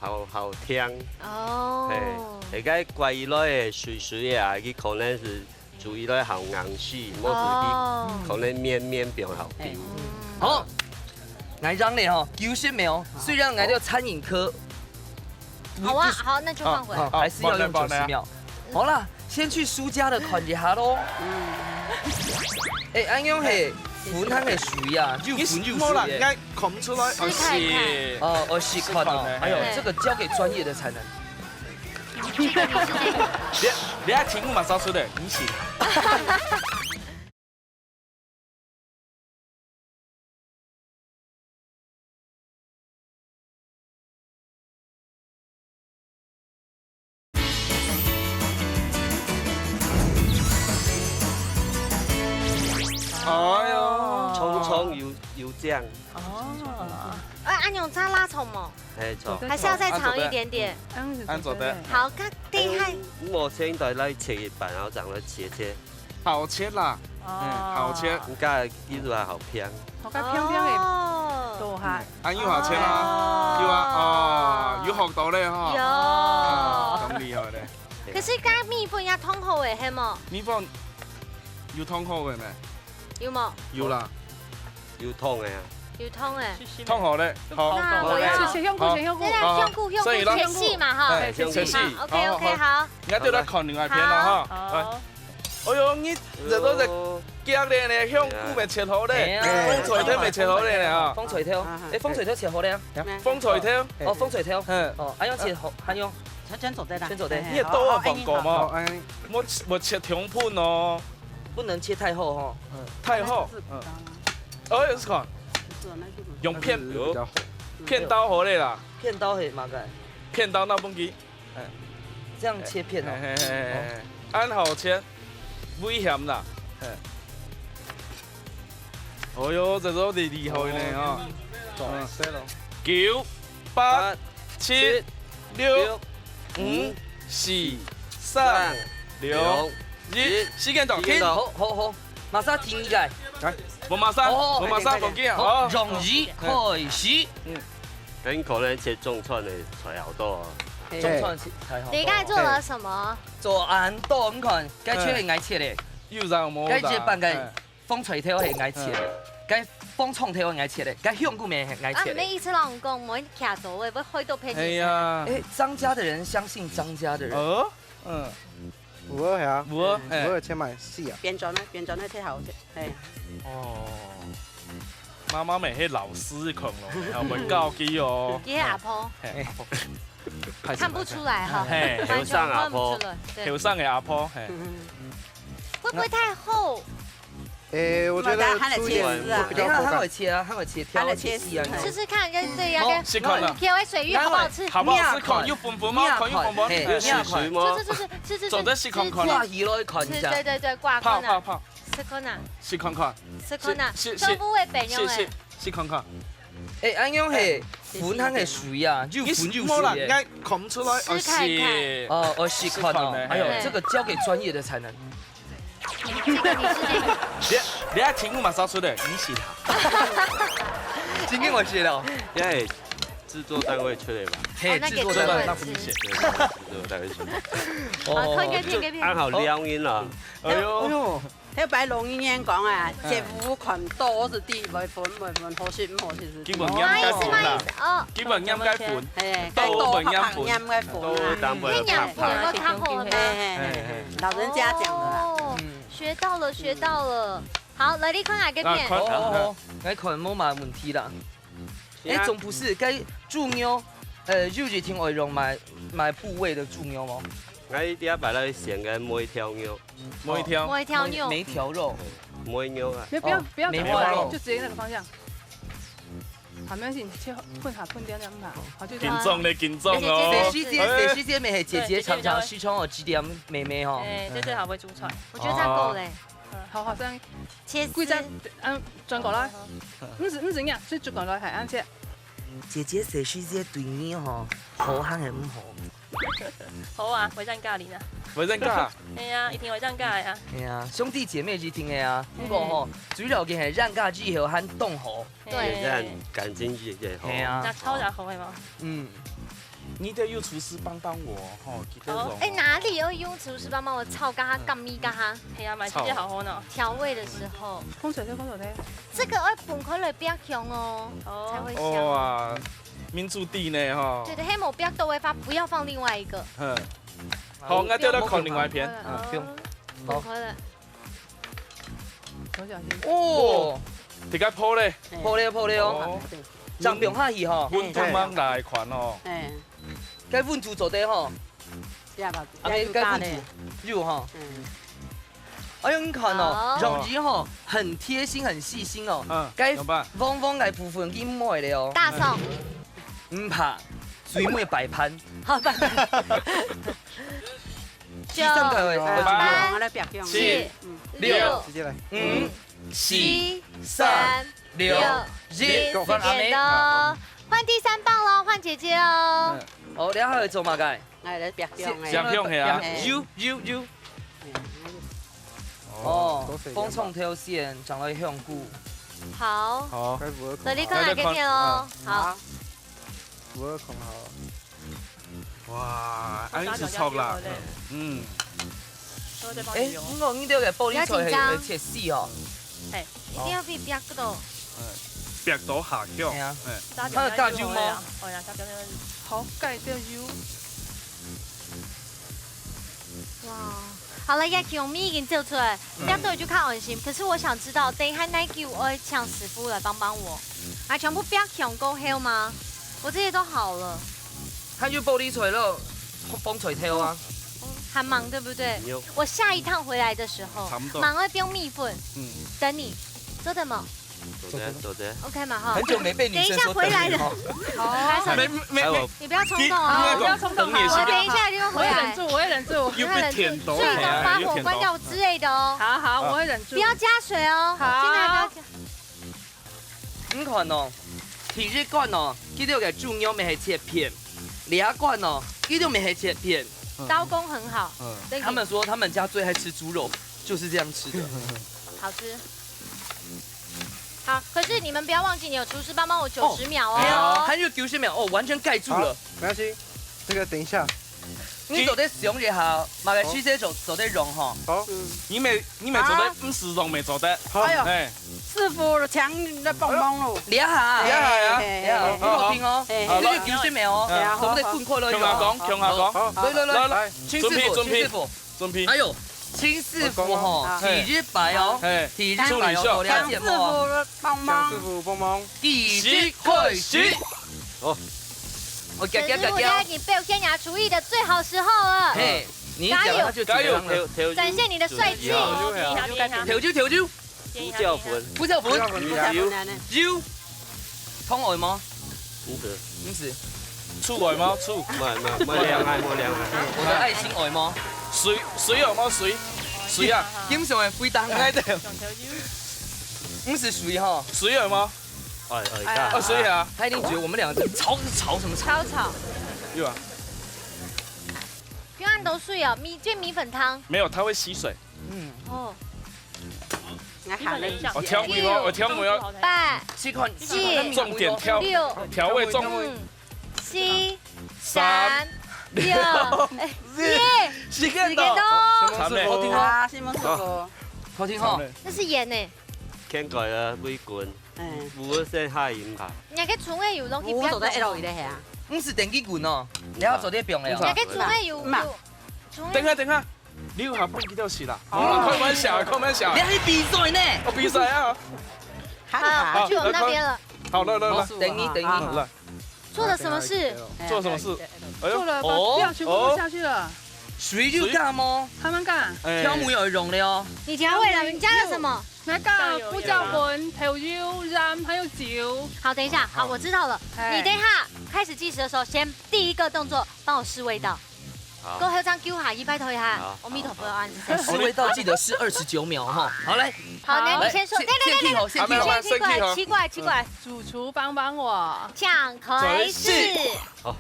較，較甜。哦。係，該割起來个水水个啊，佢可能係 煮起來較硬實，無係佢可能綿綿變較幼。哦。好，𠊎讓你哦，九十秒。雖然𠊎兜餐飲科，好啊，好，那就換回來。好，好，還是要用九十秒。好啦，先去輸家的看一下咯。嗯。哎，恁樣係，粉還係水啊？又粉又水耶。你無啦，應該看毋出來。試看看。哦，哦，試看哦。試看欸。哎呦，哎。這個交給專業的才能。你，你愛題目嘛，找出來，毋係。 哎喲，蔥蔥油，油醬。哦。哎，恁樣差辣椒無？哎，錯。還是要再長一點點。嗯，恁樣子才對。好，較厲害。哎，我先來切一半，然後這樣來切切。 好切啦，哦。嗯，好切。應該一路還好片。好，較片片个哦。多哈。嗯，啊，又好切啦，哦。有啊，哦，有學到咧吼。有。啊，當厲害咧。可是該米粉也燙好个，係無？米粉有燙好个咩？有無？有啦。有燙个啊。有燙个。燙好咧，好。那我要切，切香菇，好。切香菇。對啦，好，香菇，香菇，所以呢，切細嘛，哈。哎，切細嘛。切細。OK，OK，好，好。好。 你愛對來看另外一片咯，好。哈。好。來。哎喲，你這都係夾咧呢，香菇乜切好咧，哎呀。紅菜頭乜切好咧呢，哈。紅菜頭，啊，哎，紅菜頭切好咧啊。紅菜頭。哦，紅菜頭。嗯。哦，哎，用切好，還用。先，先做得啦。先做得。哎，你也都有放過嗎？好，哎，我，我切長片哦。不能切太厚哈。嗯。太厚。嗯。哦，也是看。用片，那個比較厚。片刀好咧啦。片刀係麼个？片刀那分佢。 哎。這樣切片哦。嘿，嘿，嘿，嘿，嘿。恁好切，危險啦。嘿。哦喲，這都厲，厲害呢，哦。嗯。九、八、七、六、五、四、三、兩、一，時間到，停。好，好，好。 馬上停一下。來，我馬上，好，好，我馬上講起啊，好，好。容易開始。嗯。恁可能切中餐个菜好多啊。嘿。中餐个菜好多。你剛才做了什麼？做恁多，你看，該切係𠊎切个。嗯。又讓我打。該一半个哎。紅菜頭係𠊎切个，嗯。該紅蔥頭係𠊎切个，該香菇乜係𠊎切个。啊，你一直摎𠊎講，莫徛到位，會害到別人。哎呀。哎，張家的人相信張家的人。哦，嗯。 有啊，係啊。有啊，哎。有啊，切埋細啊。邊轉呢，邊轉呢，忒好食，嘿。哦。媽媽乜係老師款咯，吼，會教佢哦。佢係阿婆。嘿，阿婆。看不出來哈，嘿，完全看不出來，對。後生个阿婆，嘿。會不會太厚？ 誒，我覺得出一點會比較口感。還好切啊，還好切，挑一些細啊。試試看，跟，對，要跟，哦，試看啊。你挑个水域好不好吃？好不好吃？看有粉粉嗎？看有粉粉。嘿，試試看。吃，吃，吃，吃，吃，吃。做得試看看啊。掛起來看一下。吃，對，對，對，掛看啊。泡，泡，泡。吃看啊。試看看。吃看啊。是，是，全部會變樣誒。是，是，試看看。誒，恁樣係粉還係水啊？又粉又水誒。你無啦，應該看不出來。試看看。哦，哦，試看哦。試看呢。哎喲，嘿。這個交給專業的才能。 這個你是你，你愛題目嘛，找出來，毋係啦。今天我寫的哦。因為製作單位出來吧。嘿，哦，那給製作單位。製作單位出。對，製作單位出。哦，看給片，給片。剛好撩音了。哎喲。哎喲，頭擺老人言講啊，嗯。這五款都是第一位分，位分好食毋好食是第一。基本應該分啦。哦，基本應該分。嘿，都有分，該都有分，應該分啊。都有分，應該分。嘿，嘿，嘿，嘿，老人家講的啦。哦。 嗯。學到了，學到了。好，來，你看下這片。啊，看。好，好，好，來看，無麼問題啦。哎，總不是，該豬肉，呃，有一定愛用麼，麼部位的豬肉無？𠊎這擺來選個梅條肉。梅條。梅條肉。梅，梅條肉。梅肉啊。沒有，不要，哦，不要，梅花肉。就直接那個方向。 好，沒關係，你切混合混掉那樣嘛。好，就這樣。緊張咧，緊張哦。姐姐，姐姐，姐姐，妹妹，姐姐常常時常有指點妹妹哦。哎，姐姐好會煮菜。我覺得這樣夠了。哦。嗯，好，好，這樣。切絲。歸隻，嗯，轉過來。好，好。毋係，毋係恁樣，係轉過來，係恁樣切。姐姐細時節對你吼，好還係毋好？好啊，會讓咖哩呢。會讓咖？哎呀，一定會讓咖呀。哎呀，兄弟姐妹一定个啊。嗯。不過吼，主要个係讓咖之後還當好。 對。這樣感情也，也好。嘿啊。那超然後會嗎？嗯。你得有廚師幫幫我，吼，記得哦。哦，哎，哪裡有用廚師幫幫我炒，跟他乾咪跟他。嘿啊，買這些好喝呢。調味的時候。紅菜頭，紅菜頭。這個愛分開來煏香哦，哦。才會香。哦啊，民主地呢，吼。對，對，黑某不要鬥味發，不要放另外一個。嗯。好，𠊎就來看另外一片。啊，放。好。好，快了。小心。哦，這个破咧。破咧，破咧哦。哦。正放下去吼。溫度吂大款哦。哎。該溫度做得吼。這樣吧，啊，該，該溫度有吼。嗯。哎喲，你看哦，好。容易吼，很貼心，很細心哦。嗯，該有吧？黃黃个部分佢毋愛了哦。大宋。毋怕，最尾擺盤。好，擺盤。 第三个，九，八，七，六，直接來。五，四，三，六，一，十點到。換第三棒咯，換姐姐哦。嗯。哦，你還會做麼个？哎，來，白香的。白香的啊。有，有，有。哦，哦，多謝。風筒頭先，長了香菇。好。好。所以你看哪个片哦？嗯。好。 五二空好。哇，恁樣係著啦。嗯。哎，毋過你這个玻璃菜係，不要緊張。係切絲哦。係，一定愛分佢煏到。嗯，煏到下香。係啊。係。佢有加油無？哦呀，加油。好，加一點油。哇。 好了，葉強，米已經做出來，嗯。這樣做就較安心。可是我想知道，等一下哪久愛請師傅來幫幫我？啊，全部煏香過後嗎？我這些都好了。還有玻璃菜咯，放菜頭啊。還忙，對不對？有。我下一趟回來的時候，差不多。忙會放米粉，嗯。等你，做得嗎？ 做得，做得。OK嘛，哈。很久沒被女生說等你哈。等一下回來的。好。沒，沒，沒。你不要衝動哦。好，不要衝動，好。我等一下就會回來。我會忍住，我會忍住。又被舔到，你會忍住，所以要把火關掉之類的哦。好，好，我會忍住。不要加水哦，好。盡量不要加。你看哦，第一罐哦，佢兜个豬肉乜係切片，這罐哦，佢兜乜係切片。刀工很好。嗯。Thank you。他們說他們家最愛吃豬肉，就是這樣吃的。好吃。 好，可是你們不要忘記，你有廚師幫幫我九十秒哦。哦，沒有，還有九十秒哦，完全蓋住了。好，沒關係，那個等一下。你做得想一下，麼个時節做，做得用吼。好。你乜，你乜做得，啊。毋使用乜做得。好。哎喲，哎。師傅，請你來幫忙咯。這下啊。這下啊。哎，哎，哎。這下，好，好。你好聽哦。哎，哎。這就九十秒哦，哎呀，做得滾開了。好，好。共下講，共下講。好，好。來，來，來。來，來，秦師傅，準備，準備。秦師傅。 準備。哎喲，秦師傅吼，我講哦。第一擺哦，嘿。第一擺哦，處理一下。做了解無？請師傅幫忙。請師傅幫忙。第一開始。好。我嘎嘎嘎嘎。陳師傅，現在你表現你廚藝的最好時候了。嘿，你講他就怎樣了。加油，加油，加油。展現你的帥氣。加油，加油，加油。調酒，調酒。 胡椒粉。胡椒粉。胡椒粉。油。油。糖愛無？毋使。毋使。醋愛無？醋。無，無，無糖愛，無糖愛。我的愛心愛無？水，水愛無？水。水啊。金屬的水當然。哎，對。毋使水哈。水愛無？愛，愛，啊，水啊。他一定覺得我們兩個在吵，吵什麼吵？吵吵。有啊。不要按到水哦，米，這米粉湯。沒有，它會吸水。嗯。哦。 我調味哦，我調味哦。八，七款，七款，重點調，六，調味重。五，四，三，三，六，六，哎，耶，時間到。時間到。慘了。好聽哦。啊，什麼時候？好聽哦。那是鹽呢。天蓋的微滾，嗯。無聲下音啊。你還可以純味有東西，不要走在L一的黑啊。毋使電擊滾哦，你要走在表了哦。你還可以純味有，有，純味。等下，等下。 你有下放幾條絲啦？哦。開玩笑，開玩笑。你還比賽呢？哦，比賽啊。好，好，去我們那邊了。好，來，來，來。等你，等你。好，來。做了什麼事？做什麼事？哎喲。做了，把料全部都下去了。哦。水就加嗎？還吂加。哎。調味有用的哦。你加味了，你加了什麼？那個胡椒粉、豆油、鹽，還有酒。好，等一下，好，我知道了。哎。你等一下開始計時的時候，先第一個動作幫我試味道。 好。過後正救下，拜託一下。好，阿彌陀佛，好，好。啊，你試味道記得試二十九秒哈。好，來。好，那你先說。來，等，等，等，等。先，先去吼，先去吼。奇怪，奇怪，奇怪。主廚幫幫我。請開始。開始。好。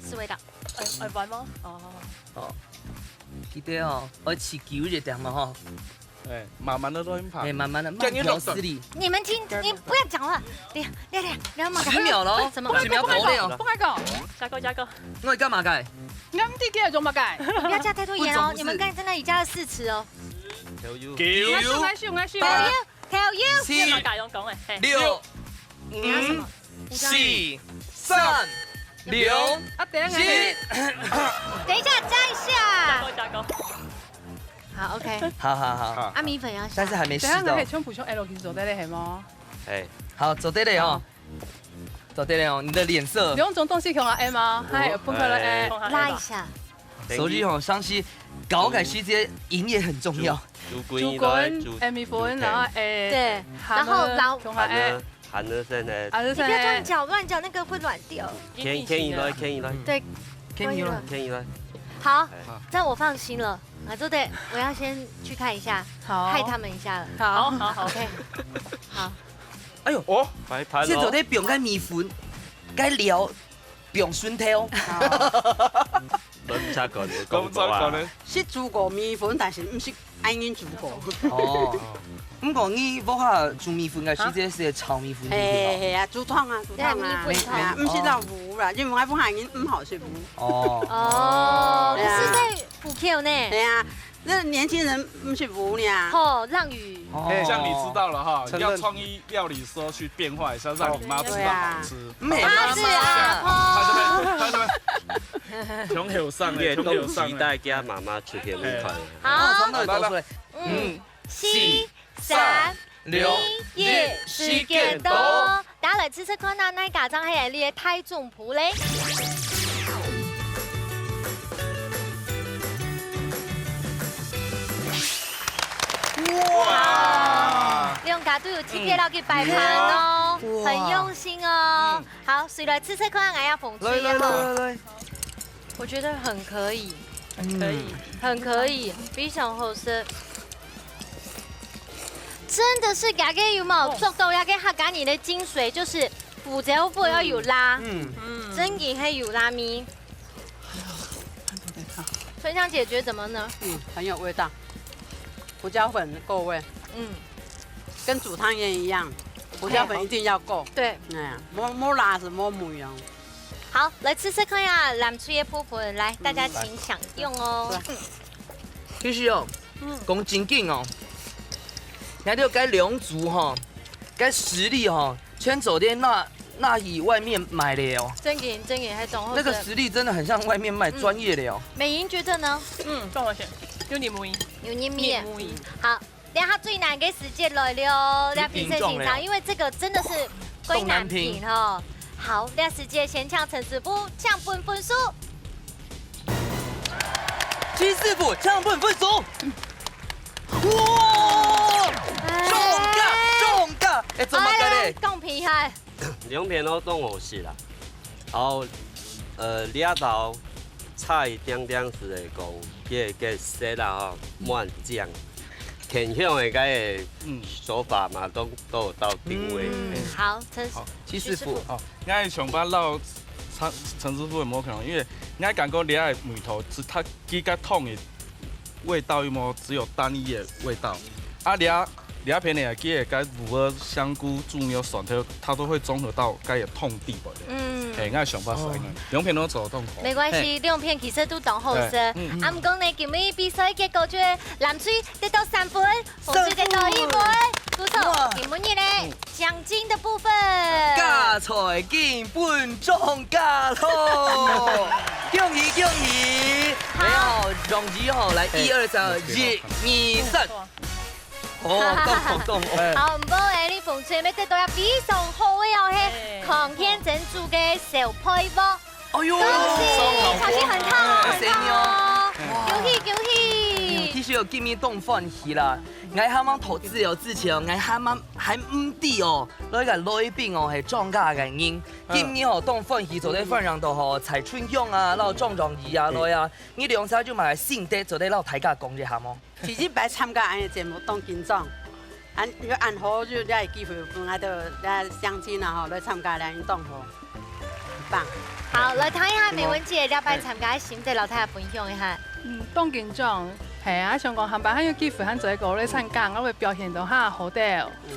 試味道。哎，哎，完嗎？哦，好，好。哦。記得哦，愛試久一點嘛吼。 哎，慢慢地落去拍。哎，慢慢地，慢條斯理。你們聽，你不要講話。等一下，等一下，等一下，你要慢慢。十秒了哦，什麼？十秒到了哦。不敢講，不敢講。加油，加油。我幹嘛該？你們弟弟還做麼个？不要加太多鹽哦，不准不是。你們剛才在那裡加了四匙哦。九。九。來，咻，來，咻，來，咻。八。 調油。七。你嘛家用講誒，嘿。六。你要什麼？五。四。三。兩。啊，等一下。一。等一下，加一下。好，OK。好好好，啊，米粉要下。但是還沒試到。等下還可以全部像L去做得了，係無？哎，好，做得了哦，做得了哦，你的臉色。兩種東西共下下嗎？還有分開來下。哎。拉一下。所以吼，相信搞个時節，營業很重要。煮滾，煮滾，哎，米粉，然後哎，對，然後老共下下。 還有先呢？還有先呢？你不要亂攪，亂攪那個會軟掉。牽，牽一來，牽一來。對，牽一來。牽一來。好，哎。這樣我放心了。啊，做得，我要先去看一下，好。害他們一下了。好，好，好。OK，好。哎喲，哦，擺盤咯。這做得放該米粉，該料放順頭。好。 都毋識講，講毋識講呢。係煮過米粉，但是毋係恁樣煮過。哦，毋過你屋下煮米粉个時節係炒米粉，係毋係？係啊，煮湯啊，煮湯啊。對，米粉湯。係啊，毋係落糊啦，因為𠊎屋下人毋好食糊。哦。哦，對啊。你是在福建呢？對啊，那年輕人毋食糊呢。吼，浪語。哦。哎，這樣你知道了哈，承認。要創意料理的時候去變化一下，讓你媽知道好吃。哦。對啊。 嗯，啊，是啊，哦。從後生的，越冬期待加媽媽出現，你看。好。哦，從哪裡走出來？嗯，四、三、二、一，時間到。大家來試試看啊，哪家正係你个大總鋪咧？ 哇！兩家都有特別落去擺盤哦，嗯。哇。很用心哦。嗯。好，誰來試試看，𠊎愛紅隊个吼。來，來，來，來，來。我覺得很可以。嗯。可以。很可以，非常好吃。真的是這個有沒有，哦。做到這個客家人的精髓，就是胡椒粉要有辣，嗯。嗯。真的係有辣味。 春香姐覺得怎麼呢？嗯，很有味道，胡椒粉夠味。嗯。跟煮湯圓一樣，胡椒粉一定要夠。對。哎呀，無，無辣係無味哦。好，來試試看呀，藍隊个部分，來，大家請享用哦。嗯。其實哦，嗯。講正經哦，𠊎兜該兩組吼，該實力吼， 全做得拿，拿去外面賣了哦。正經，正經，還當好食。那個實力真的很像外面賣，嗯。專業的哦。美瑩覺得呢？嗯，當好食，有你無贏。有你無贏。有你無贏。好，這下最難的時節來了哦，這評審現場，因為這個真的是最難評哦。好，這時節先請陳師傅請分分數。 徐師傅，請分分數。哇！中價，中價！哎，怎麼个咧？哎，公平哈。兩片都當好食啦。然後，呃，這道差一點點係會講，這个色啦吼，滿醬，甜香的該个，嗯，手法嘛，都，都有到定位。嗯，好，陳，好，徐師傅。徐師傅。好，𠊎想法摎陳，陳師傅有無可能，因為 𠊎感覺這个味道係佢，佢个湯个味道有無只有單一个味道。啊，這，這片呢，佢个該胡椒、香菇、豬肉、蒜頭，它都會綜合到該个湯底背的。嗯。嘿，𠊎想法係恁樣，哦。兩片都做得當好。沒關係，嘿。兩片其實都當好食。嘿，嗯，嗯。啊，毋過呢，今日比賽結果就係藍隊得到三分，紅隊得到一分。三分。不錯，哇。今晡日呢，嗯。 獎金的部分。加菜金分莊家咯！恭喜恭喜！好。來哦，容易哦，來，一二三，一二三。哦，動哦動哦。好，毋過欸，你紅隊乜得到一個非常好个哦，係，哎。康健珍珠个小配方。 哎喲，恭喜，小心很燙哦，很燙哦。哇。恭喜恭喜！其實哦，今日當歡喜啦！𠊎還吂投資哦，之前哦，𠊎還吂，還毋知哦，來个來賓哦，係莊家个人。嗯。今日哦，當歡喜做得歡迎到吼，蔡春香啊，摎莊莊怡啊，來啊，你兩儕就嘛來心得，做得摎大家講一下無？ 其實擺參加恁樣節目當緊張，恁，有恁好，就這個機會分𠊎兜這鄉親啊吼，來參加，恁樣當好，很棒。好，來聽一下美文姐這擺參加个心得，摎大家分享一下。嗯，當緊張，係啊，想講下擺還有機會還做一個來參加，𠊎會表現到較好兜。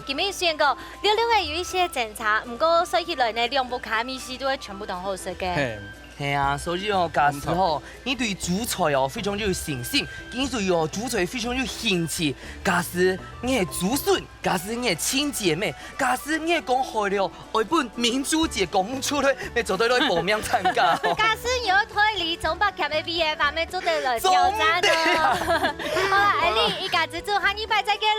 今日雖然講略略个有一些精差，毋過算起來呢，兩部卡米西都會全部當好食个。係。 係啊，所以哦，假使吼，你對煮菜哦非常有信心，你對哦煮菜非常有興趣，假使你係祖孫，假使你係親姊妹，假使你係講海了，愛分明珠姐講毋出來，乜做得來報名參加哦。假使你有推理中北極个V F，乜做得來挑戰哦。真的啊。好啦，欸，你下次做，下禮拜再見。